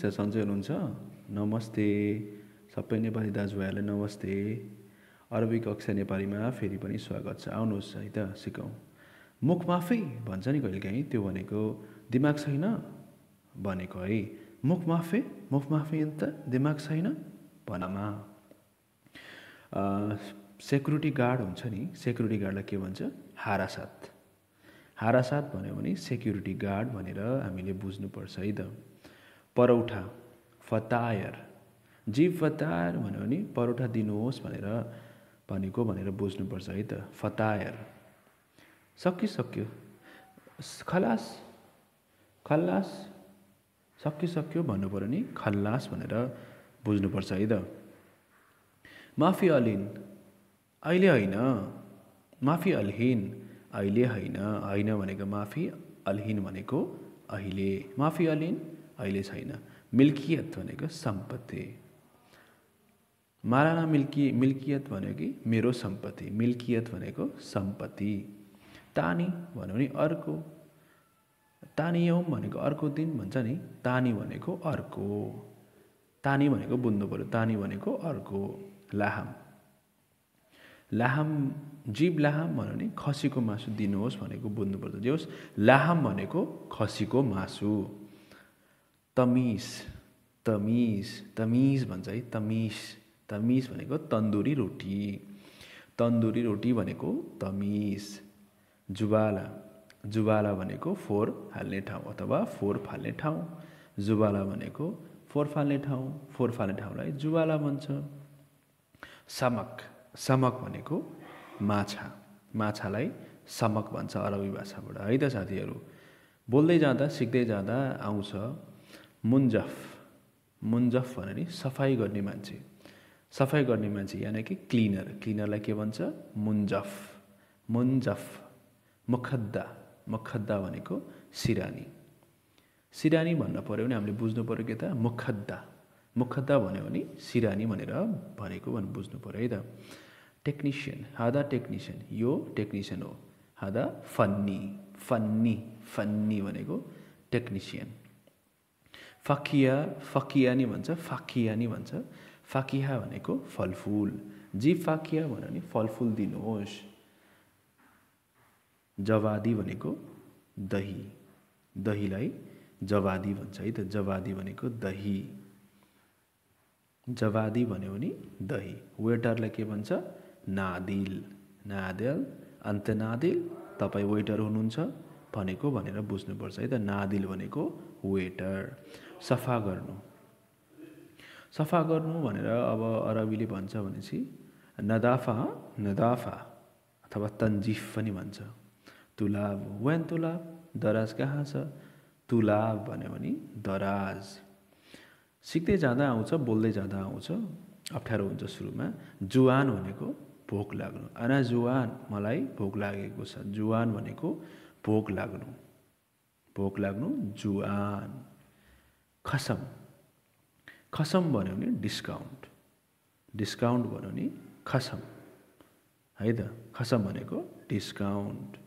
छ सन्चै हुनुहुन्छ? नमस्ते सबै नेपाली दाजुभाइहरूलाई नमस्ते। अरबी कक्षा नेपालीमा फेरि पनि स्वागत छ। आउनुहोस् है त सिकौँ। मुख माफी भन्छ नि कहिलेकाहीँ, त्यो भनेको दिमाग छैन भनेको है। मुख माफी अन्त दिमाग छैन भनमा सेक्युरिटी गार्ड हुन्छ नि, सेक्युरिटी गार्डलाई के भन्छ? हारासात। हारासात भन्यो भने सेक्युरिटी गार्ड भनेर हामीले बुझ्नुपर्छ है त। परौठा फतायर, जी फतायर भन्यो भने परौठा दिनुहोस् भनेर बुझ्नुपर्छ है त। फतायर। सक्यो खलास सक्यो भन्नु पर्यो नि, खल्लास भनेर बुझ्नुपर्छ है त। माफी अलिन अहिले होइन, माफी अलहिन अहिले होइन, होइन भनेको माफी, अलहिन भनेको अहिले। माफी अलिन अहिले छैन। मिल्कियत भनेको सम्पत्ति। माराना मिल्कियत भन्यो कि मेरो सम्पत्ति, मिल्कियत भनेको सम्पत्ति। तानी भन्यो भने अर्को, तानियौँ भनेको अर्को दिन भन्छ नि, तानी भनेको अर्को, तानी भनेको बुझ्नु पर्यो, तानी भनेको अर्को। लाहाम जीव लाहाम भन्यो भने खसीको मासु दिनुहोस् भनेको बुझ्नुपर्छ। जे होस् लाहाम भनेको खसीको मासु। तमिस भन्छ है, तमिस भनेको तन्दुरी रोटी भनेको तमिस। जुबाला भनेको फोहोर हाल्ने ठाउँ अथवा फोहोर फाल्ने ठाउँ। जुबाला भनेको फोहोर फाल्ने ठाउँलाई जुबाला भन्छ। समक भनेको माछालाई समक भन्छ अरबी भाषाबाट है त साथीहरू। बोल्दै जाँदा सिक्दै जाँदा आउँछ मुन्जफ भन्यो नि सफाई गर्ने मान्छे यानि कि क्लिनरलाई के भन्छ? मुन्जफ। मुखद्दा भनेको सिरानी भन्न पर्यो भने हामीले बुझ्नु पर्यो के त? मुखद्दा भन्यो भने सिरानी भनेर भनेको बुझ्नु पर्यो है त। टेक्निसियन, हादा टेक्निसियन, यो टेक्निसियन हो। हादा फन्नी भनेको टेक्निसियन। फकिया नि भन्छ। फाकिहा भनेको फलफुल। जी फाकिया भन्यो भने फलफुल दिनुहोस्। जवादी भनेको दहीलाई जवादी भन्छ है त। जवादी भनेको दही। जवादी भन्यो भने दही। वेटरलाई के भन्छ? नादिल। अन्त नादिल, तपाईँ वेटर हुनुहुन्छ भनेर बुझ्नुपर्छ है त। नादिल भनेको वेटर। सफा गर्नु भनेर अब अरबीले भन्छ भनेपछि नदाफा अथवा तन्जिफ पनि भन्छ। तुलाब, वेन तुलाब, दराज कहाँ छ? तुलाब भन्यो भने दराज। सिक्दै जाँदा आउँछ, बोल्दै जाँदा आउँछ, अप्ठ्यारो हुन्छ सुरुमा। जुवान भनेको भोक लाग्नु। अना जुवान, मलाई भोक लागेको छ। जुवान भनेको भोक लाग्नु जुवान। खसम भन्यो भने डिस्काउन्ट भन्यो भने खसम है त। खसम भनेको डिस्काउन्ट।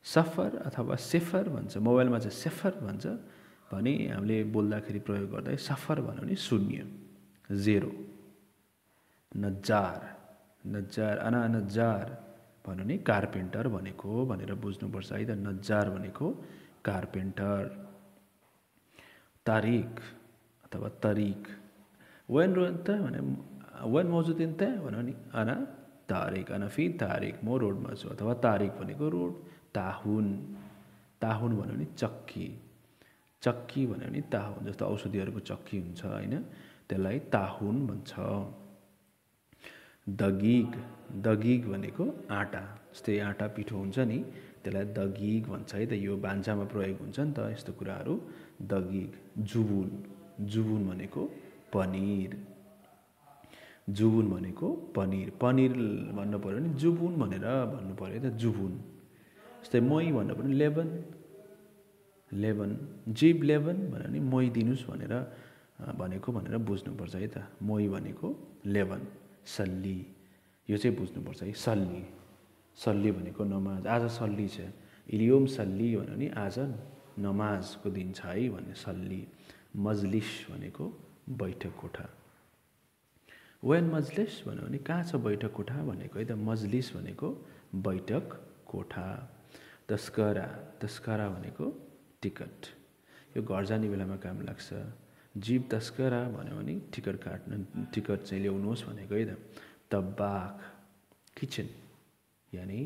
सफर अथवा सेफर भन्छ, मोबाइलमा चाहिँ सेफर भन्छ भने हामीले बोल्दाखेरि प्रयोग गर्दा सफर भन्यो भने शून्य, जेरो। नज्जार भन्यो भने कार्पेन्टर भनेर बुझ्नुपर्छ है त। नज्जार भनेको कार्पेन्टर। तारिक अथवा तरिक, वेन मौजुदिन त भन्यो भने अना तारिक, अना फी तारिक, म रोडमा छु। अथवा तारिक भनेको रोड। ताहुन भन्यो भने चक्की भन्यो भने ताहुन, जस्तो औषधिहरूको चक्की हुन्छ होइन, त्यसलाई ताहुन भन्छ। दगिग भनेको आँटा, जस्तै आँटा पिठो हुन्छ नि, त्यसलाई दगिग भन्छ है त। यो भान्सामा प्रयोग हुन्छ नि त यस्तो कुराहरू। दगिग। जुबुन भनेको पनिर। पनिर भन्नु पर्यो भने जुबुन भनेर भन्नु पर्यो है त। जुबुन। जस्तै मोही भन्नु पर्यो लेबन। जीव लेबन भन्यो भने मोही दिनुहोस् भनेर बुझ्नुपर्छ है त। मोही भनेको लेबन। सल्ली, यो चाहिँ बुझ्नुपर्छ है। सल्ली भनेको नमाज। आज सल्ली छ, इलियोम सल्ली भन्यो भने आज नमाजको दिन छ है भन्ने। सल्ली। मजलिस भनेको बैठक कोठा। वेन मजलिस भन्यो भने कहाँ छ बैठक कोठा भनेको है त। मजलिस भनेको बैठक कोठा। तस्करा, तस्करा भनेको टिकट, यो घर जाने बेलामा काम लाग्छ। जीव तस्करा भन्यो भने टिकट काट्न, टिकट चाहिँ ल्याउनुहोस् भनेको है त। तब्बाख, किचन, यानि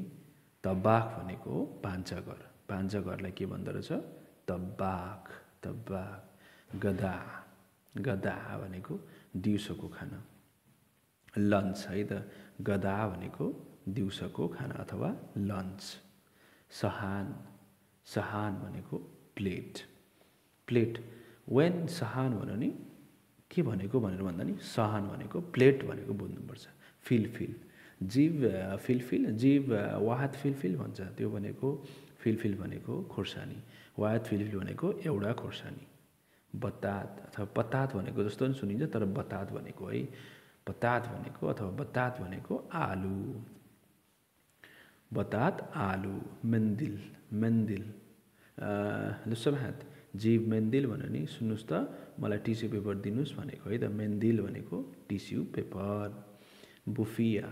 तब्बाख भनेको भान्साघर, भान्साघरलाई के भन्दो रहेछ, तब्बाख, तब्बाख। गदा, गदा भनेको दिउँसोको खाना। लन्च है त, गदा भनेको दिउँसोको खाना अथवा लन्च। सहान, सहान भनेको प्लेट, प्लेट। वेन सहान भन्यो नि के भनेको भनेर भन्दा नि सहान भनेको प्लेट भनेको बुझ्नुपर्छ। फिलफिल, जीव फिलफिल, जीव वाहत फिलफिल भन्छ, त्यो भनेको फिलफिल भनेको खोर्सानी, वाहत फिलफिल भनेको एउटा खोर्सानी। बतात अथवा पतात भनेको जस्तो पनि सुनिन्छ, तर बतात भनेको है, बतात भनेको अथवा बतात भनेको आलु, बतात आलु। मेन्दिल, मेन्दिल, लुसमहात, जीव मेन्दिल भन्यो नि सुन्नुहोस् त मलाई टिस्यु पेपर दिनुहोस् भनेको है त। मेन्दिल भनेको टिस्यु पेपर। बुफिया,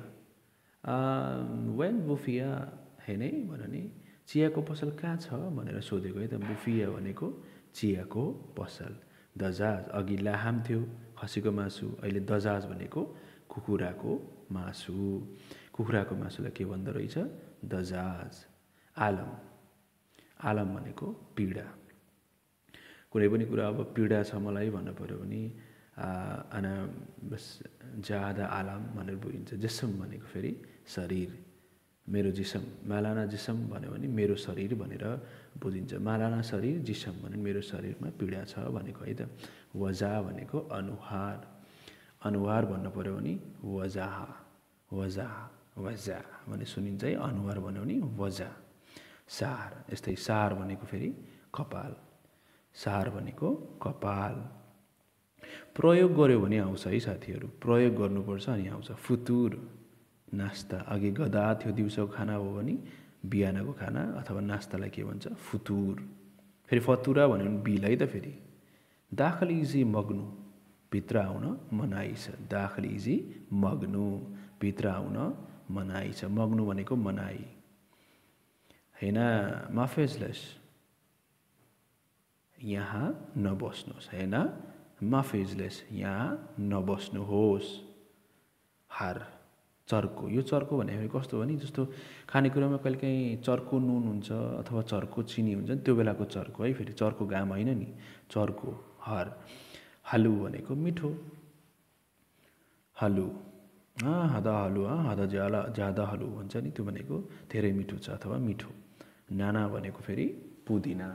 वेन बुफिया है नै भन्यो नि चियाको पसल कहाँ छ भनेर सोधेको है त। बुफिया भनेको चियाको पसल। दजाज, अघि लाहाम थियो खसीको मासु, अहिले दजाज भनेको कुखुराको मासु, कुखुराको मासुलाई के भन्दो रहेछ, दजाज। आलम, आलम भनेको पीडा, कुनै पनि कुरा अब पीडा छ मलाई भन्नु पऱ्यो भने आना बस ज्यादा आलम भनेर बुझिन्छ। जिस्म भनेको फेरि शरीर, मेरो जिस्म, मालाना जिस्म भन्यो भने मेरो शरीर भनेर बुझिन्छ। मालाना शरीर, जिस्म भने मेरो शरीरमा पीडा छ भनेको है त। वजा भनेको अनुहार, अनुहार भन्नु पऱ्यो भने वजाह, वजा, वजा भने सुनिन्छ है। अनुहार भन्यो भने वजा। सार, यस्तै सार भनेको फेरि कपाल, सार भनेको कपाल। प्रयोग गर्यो भने आउँछ है साथीहरू, प्रयोग गर्नुपर्छ अनि आउँछ। फुतुर, नास्ता, अघि गदा थियो दिउँसोको खाना हो भने बिहानको खाना अथवा नास्तालाई के भन्छ, फुतुर। फेरि फतुरा भन्यो भने बिल है त फेरि। दाखल इजी मग्नु, भित्र आउन मनाइ छ, दाखल इजी मग्नु, भित्र आउन मनाइ छ। मग्नु भनेको मनाइ। हैन माफेजलेस, यहाँ नबस्नुहोस्, हैन माफेजलेस, यहाँ नबस्नुहोस्। हार, चर्को, यो चर्को भने कस्तो भने जस्तो खानेकुरामा कहिलेकाहीँ चर्को नुन हुन्छ अथवा चर्को चिनी हुन्छ नि, त्यो बेलाको चर्को है, फेरि चर्को घाम होइन नि, चर्को। हर, हलु भनेको मिठो, हलु, हदा हलु, हदा ज्यादा हलु भन्छ नि, त्यो भनेको धेरै मिठो छ अथवा मिठो। नाना भनेको फेरि पुदिना,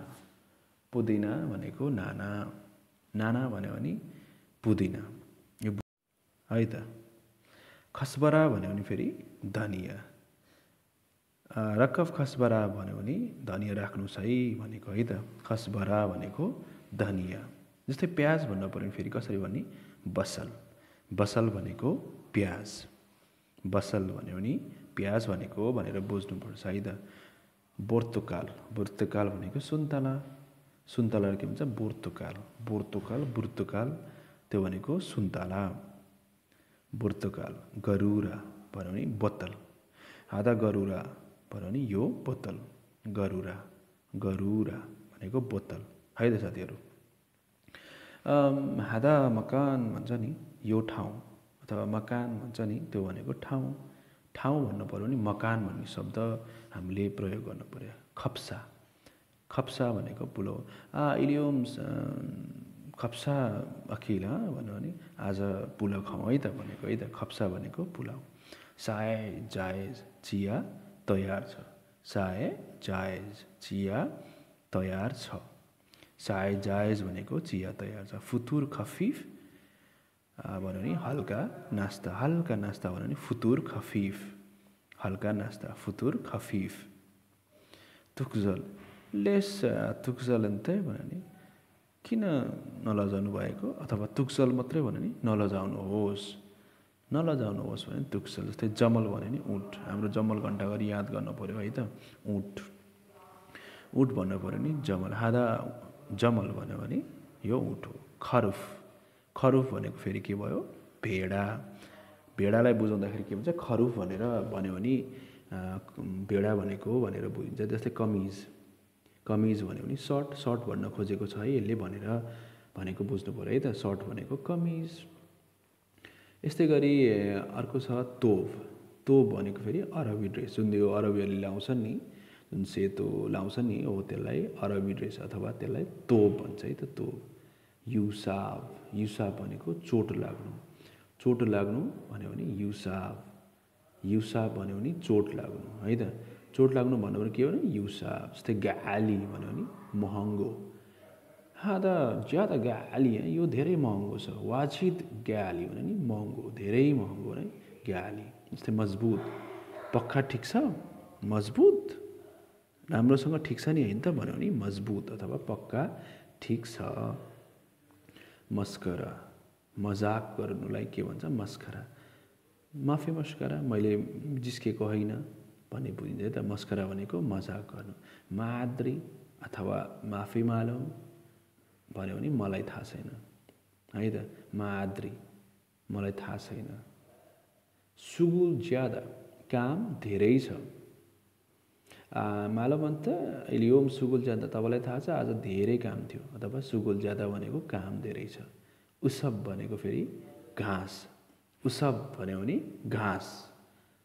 पुदिना भनेको नाना, नाना भन्यो भने पुदिना यो है त। खसबरा भन्यो भने फेरि धनिया, रकफ खसबरा भन्यो भने धनिया राख्नुहोस् है भनेको है त। खसबरा भनेको धनिया। जस्तै प्याज भन्नु पर्यो फेरि कसरी भन्ने, बसल, बसल भनेको प्याज, बसल भन्यो भने प्याज भनेको भनेर बुझ्नुपर्छ है त। बोर्तुकाल, बोर्तुकाल भनेको सुन्तला, सुन्तला के भन्छ, बोर्तुकाल, बोर्तुकाल, बोर्तुकाल त्यो भनेको सुन्तला, बोर्तुकाल। गरुरा भन्यो भने बोतल, आधा गरुरा भन्यो भने यो बोतल, गरुरा, गरुरा भनेको बोतल है त साथीहरू। हादा मकान भन्छ नि, यो ठाउँ अथवा मकान भन्छ नि, त्यो भनेको ठाउँ, ठाउँ भन्नु पर्यो भने मकान भन्ने शब्द हामीले प्रयोग गर्नु पर्यो। खप्सा, खप्सा भनेको पुलाउ, इलियोम्स खप्सा अखिल भन्यो भने आज पुलाउ खाउँ है त भनेको है त। खप्सा भनेको पुलाउ। साय जायज, चिया तयार छ, साय जायज, चिया तयार छ, साय जायज भनेको चिया तयार छ। फुतुर खफिफ भन्यो भने हल्का नास्ता, हल्का नास्ता भन्यो भने फुतुर खफिफ, हल्का नास्ता, फुतुर खफिफ। तुक्जल, लेस तुक्जल अन्ते भन्यो भने किन नलजाउनु भएको अथवा तुक्जल मात्रै भन्यो भने नलजाउनुहोस्, नलजाउनुहोस् भने तुक्जल। जस्तै जमल भन्यो नि ऊँट, हाम्रो जमल घण्टा गरी याद गर्नु पर्यो है त। ऊँट, ऊँट भन्नु पर्यो नि जमल, हादा जमल भन्यो भने यो ऊँट हो। खरुफ खरुफ भनेको फेरि के भयो भेडा भेडालाई बुझाउँदाखेरि के भन्छ खरुफ भनेर भन्यो भने भेडा भनेको भनेर बुझिन्छ जस्तै कमिज कमिज भन्यो भने सर्ट सर्ट भन्न खोजेको छ है यसले भनेर भनेको बुझ्नु पर्यो है त सर्ट भनेको कमिज यस्तै गरी अर्को छ तोब तोब भनेको फेरि अरबी ड्रेस जुन यो अरबीहरूले लाउँछन् नि जुन सेतो लाउँछन् नि हो त्यसलाई अरबी ड्रेस अथवा त्यसलाई तोब भन्छ है त तोब युसाब युसाब भनेको चोट लाग्नु भन्यो भने युसाब युसाब भन्यो भने चोट लाग्नु है त चोट लाग्नु भन्यो भने के हो भने युसाब जस्तै गाली भन्यो भने महँगो ज्यादा गाली है यो धेरै महँगो छ वाजिद गाली भन्यो नि महँगो धेरै महँगो है गाली जस्तै मजबुत पक्का ठिक छ मजबुत राम्रोसँग ठिक छ नि होइन त भन्यो भने मजबुत अथवा पक्का ठिक छ मस्करा मजाक गर्नुलाई के भन्छ मस्करा माफी मस्करा मैले जिस्केको होइन भन्ने बुझिन्छ त मस्करा भनेको मजाक गर्नु माद्री अथवा माफी मालौ भन्यो भने मलाई थाहा छैन है त माद्री मलाई थाहा छैन सुगुल ज्यादा काम धेरै छ मालुम अन्त इलियोम सुगुल ज्यादा तपाईँलाई थाहा छ आज धेरै काम थियो अथवा सुगुल ज्यादा भनेको काम धेरै छ उसब भनेको फेरि घाँस उसब भन्यो भने घाँस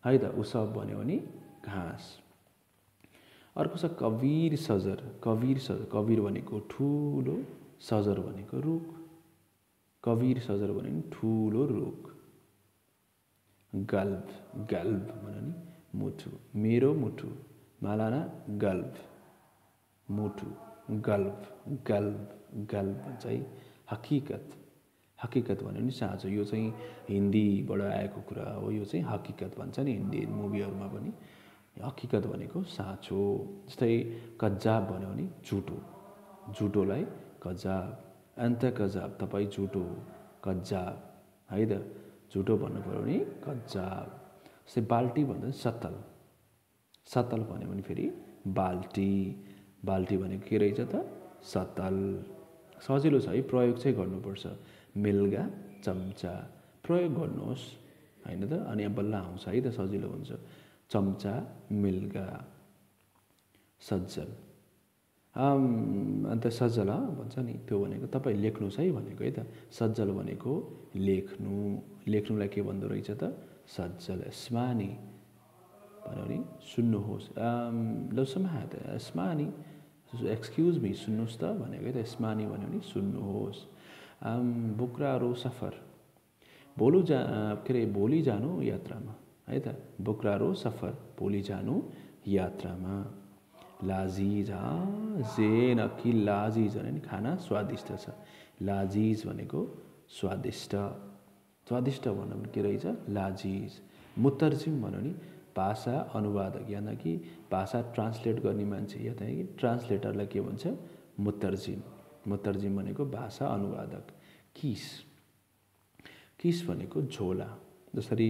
है त उसब भन्यो भने घाँस अर्को छ कवीर सजर कवीर भनेको ठुलो सजर भनेको रुख कवीर सजर भन्यो भने ठुलो रुख गल्ब गल्ब भन्यो नि मुठु मेरो मुठु मालाना गल्ब मुठु गल्ब गल्ब गल्ब भन्छ है हकीकत हकीकत भन्यो नि साँचो यो चाहिँ हिन्दीबाट आएको कुरा हो यो चाहिँ हकीकत भन्छ नि हिन्दी मुभीहरूमा पनि हकीकत भनेको साँचो जस्तै कज्जाब भन्यो भने झुटो झुटोलाई कज्जाब अन्त कज्जाब तपाईँ झुटो कज्जाब है त झुटो भन्नु पर्यो भने कज्जाब जस्तै बाल्टी भन्दा सत्तल सत्तल भन्यो भने फेरि बाल्टी बाल्टी भनेको के रहेछ त सत्तल सजिलो छ है प्रयोग चाहिँ गर्नुपर्छ मिल्गा चम्चा प्रयोग गर्नुहोस् होइन त अनि बल्ल आउँछ है त सजिलो हुन्छ चम्चा मिल्गा सज्जल अन्त सज्जल भन्छ नि त्यो भनेको तपाईँ लेख्नुहोस् है भनेको है त सज्जल भनेको लेख्नु लेख्नुलाई के भन्दो रहेछ त सज्जल स्मानी भन्यो भने सुन्नुहोस् लौ समात स्मानी एक्सक्युज मी सुन्नुहोस् त भनेको है त स्मानी भन्यो भने सुन्नुहोस् बुक्रारो सफर भोलि जानु यात्रामा है त बुक्रारो सफर भोलि जानु यात्रामा लाजिज जेन कि लाजिज भने खाना स्वादिष्ट छ लाजिज भनेको स्वादिष्ट स्वादिष्ट भन्नु भने के रहेछ लाजिज मुतर्जिम भन्यो नि भाषा अनुवादक यानि कि भाषा ट्रान्सलेट गर्ने मान्छे या त ट्रान्सलेटरलाई के भन्छ मुतर्जिम मुतर्जिम भनेको भाषा अनुवादक किस किस भनेको झोला जसरी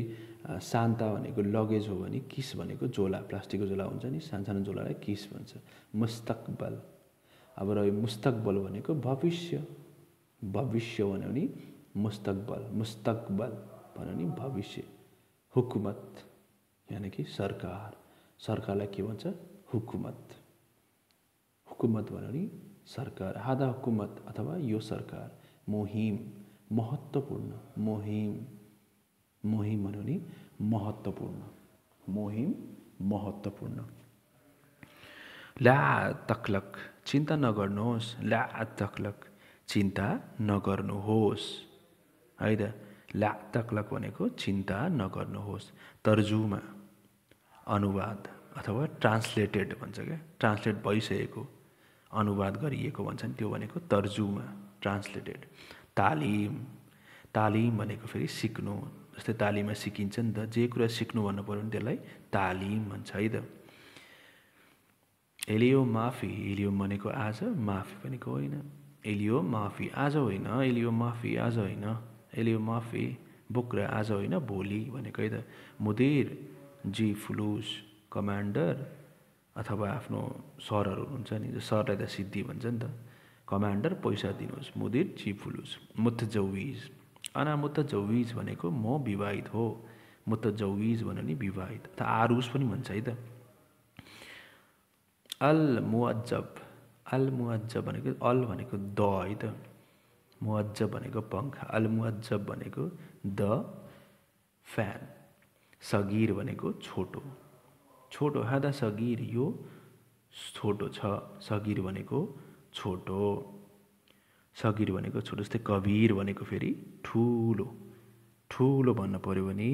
शान्ता भनेको लगेज हो भने किस भनेको झोला प्लास्टिकको झोला हुन्छ नि सानो झोलालाई किस भन्छ मुस्तकबल अब रह्यो मुस्तकबल भनेको भविष्य भविष्य भन्यो भने मुस्तकबल मुस्तकबल भन्यो नि भविष्य हुकुमत यानी कि सरकार सरकारलाई के भन्छ हुकुमत हुकुमत भन्यो नि सरकार हादा हुकुमत अथवा यो सरकार मुहिम महत्त्वपूर्ण मुहिम मुहिम भन्यो नि महत्त्वपूर्ण मुहिम महत्त्वपूर्ण ला तकलक चिन्ता नगर्नुहोस् ला तकलक चिन्ता नगर्नुहोस् है त ला तकलक भनेको चिन्ता नगर्नुहोस् तर्जुमा अनुवाद अथवा ट्रान्सलेटेड भन्छ क्या ट्रान्सलेट भइसकेको अनुवाद गरिएको भन्छ नि त्यो भनेको तर्जुमा ट्रान्सलेटेड तालिम तालिम भनेको फेरि सिक्नु जस्तै तालिममा सिकिन्छ नि त जे कुरा सिक्नु भन्नु पर्यो भने त्यसलाई तालिम भन्छ है त एलियो भनेको आज माफी भनेको होइन एलियो माफी आज होइन एलियो माफी आज होइन एलियो माफी बुक्रा आज होइन भोलि भनेको है त मुदिर जी फुलुस कमान्डर अथवा आफ्नो सरहरू हुन्छ नि सरलाई त सिद्धि भन्छ नि त कमान्डर पैसा दिनुहोस्, मुदिर चिफुलुस। मुतजौविज, अना मुतजौविज भनेको म विवाहित हो, मुतजौविज भन्यो नि विवाहित, अथवा आरुस पनि भन्छ है त। अल मुअज्जब, अल मुअज्जब भनेको अल भनेको द है त, मुअज्जब भनेको पंखा, अल मुअज्जब भनेको द फ्यान। सगिर भनेको छोटो, छोटो, हादा सगिर यो छोटो छ, सगिर भनेको छोटो, सगिर भनेको छोटो। जस्तै कबिर भनेको फेरि ठुलो, ठुलो भन्नु पर्यो भने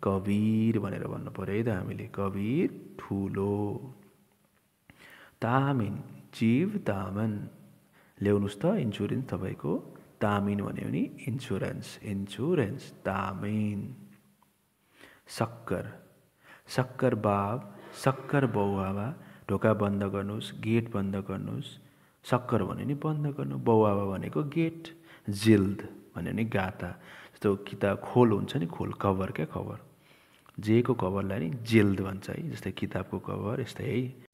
कबिर भनेर भन्नु पर्यो है त हामीले, कबिर ठुलो। तामिन, जीव तामन, ल्याउनुहोस् त इन्सुरेन्स तपाईँको, तामिन भन्यो भने इन्सुरेन्स, इन्सुरेन्स तामिन। सक्कर, सक्कर बाब, सक्कर बाउआमा, ढोका बन्द गर्नुहोस्, गेट बन्द गर्नुहोस्, सक्कर भन्यो नि बन्द गर्नु, बाउआमा भनेको गेट, जिल्द भन्यो नि गाता। जस्तो किताब खोल हुन्छ नि, खोल कभर क्या, कभर, जेको कभरलाई नि जिल्द भन्छ है, जस्तै किताबको कभर यस्तै है।